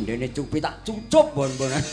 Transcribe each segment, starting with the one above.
Sindene cupi tak cucup bon-bonan.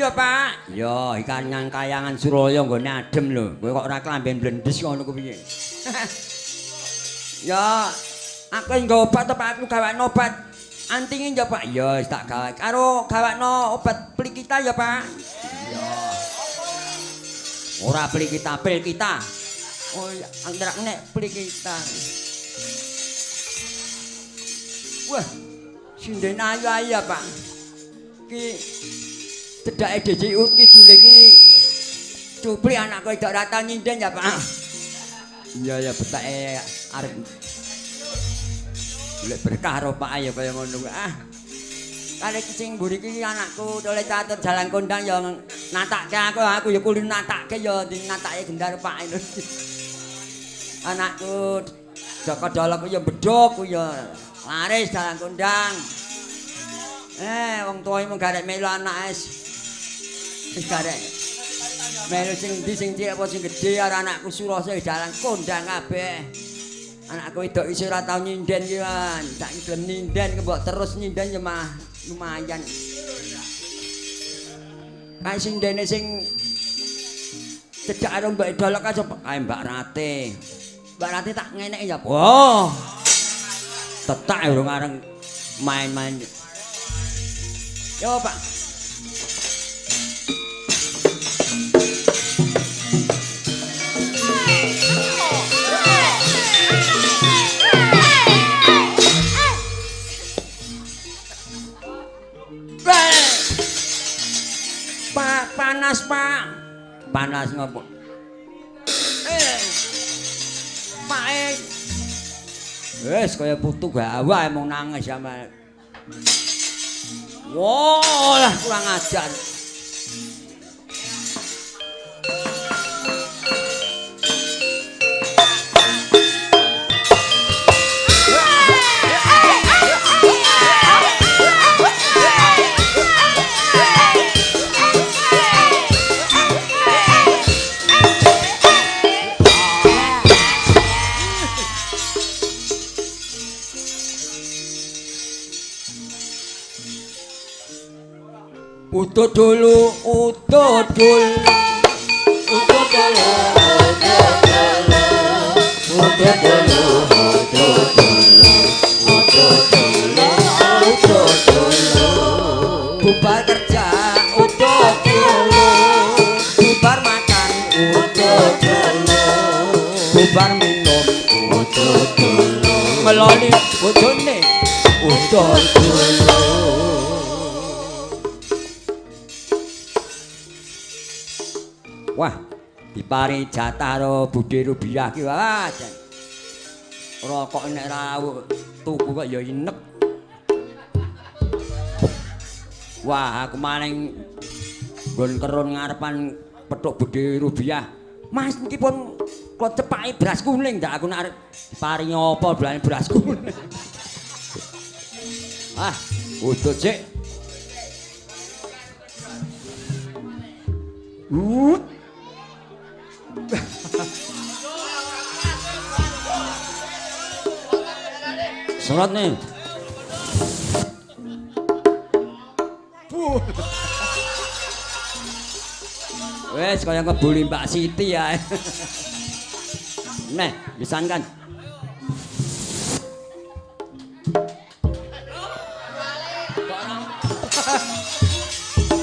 Pak. Ya, ikan nang kayangan Suraya nggone adem lho. Kowe kok ora klamben blendes ngono ku piye? Ya, aku nggo obat to Pak, aku gawakno obat antinge ya Pak. Ya, wis tak gawe. Karo gawakno obat plikita ya Pak. Ya. Ora plikita, pil kita. Oh, antara nek plikita. Wah, sinden ayu-ayu ya Pak. Ki cedake DJU kidul iki cupli anakku idok rata nyinden ya Pak. Iya ya betake arep golek berkah karo Pak ya kaya ngono kuwi. Ah. Kale sing mburi iki anakku oleh catur jalan kondang ya natake aku ya kulino natake ya dinatake gendar Pak. Anakku Joko Dolok ya bedhok ya laris jalan kondang. Wong tuwa mung garek melu anake. Wis garek. Melu sing endi sing cilik apa sing gedhe karo anakku Surasa jalan kondang kabeh. Anakku wedok isih ora tau nyinden ki, Wan. Tak gelem nyinden mbok terus nyinden ya mah lumayan. Kae sing dene sing cedhak karo Mbak Dolok kae sapa? Kae Mbak Rate. Mbak Rate tak ngeneki ya. Wah. Tetak urung areng main-main. Yo, Pak. Pak, panas, Pak. Panas ngopo? Pak. Wes kaya putu gawa mung nangis sampe. Wah, lah kurang ajar. Utut dulu, utut dulu, utut dulu, utut dulu, utut dulu, utut dulu, utut dulu. Bubar kerja, utut dulu, bubar makan, utut dulu, bubar minum, utut dulu, meloli bojone, utut dulu. Wah, diparingi jatah karo Budhe Rubiah ki wah. Rokok nek ra tuku kok ya inek. Wah, aku maning nggon kerun ngarepan petuk Budhe Rubiah. Mas niki pun kula cepaki beras kuning ndak aku nek arep diparingi apa blane beras kuning. Ah, udut sik. Surat nih. Wes kaya ngebuli Mbak Siti ya. Neh, pisan kan.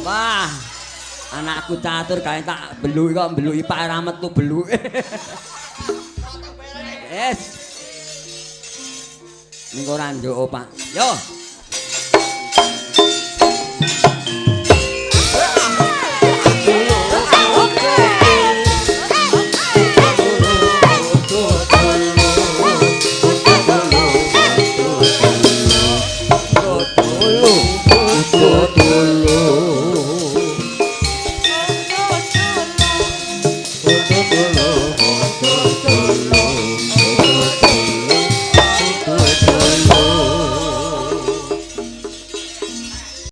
Wah, anakku catur kae tak beluki kok beluki Pak ra metu beluke. Yes. Mengko ora njuk, Pak. Yo.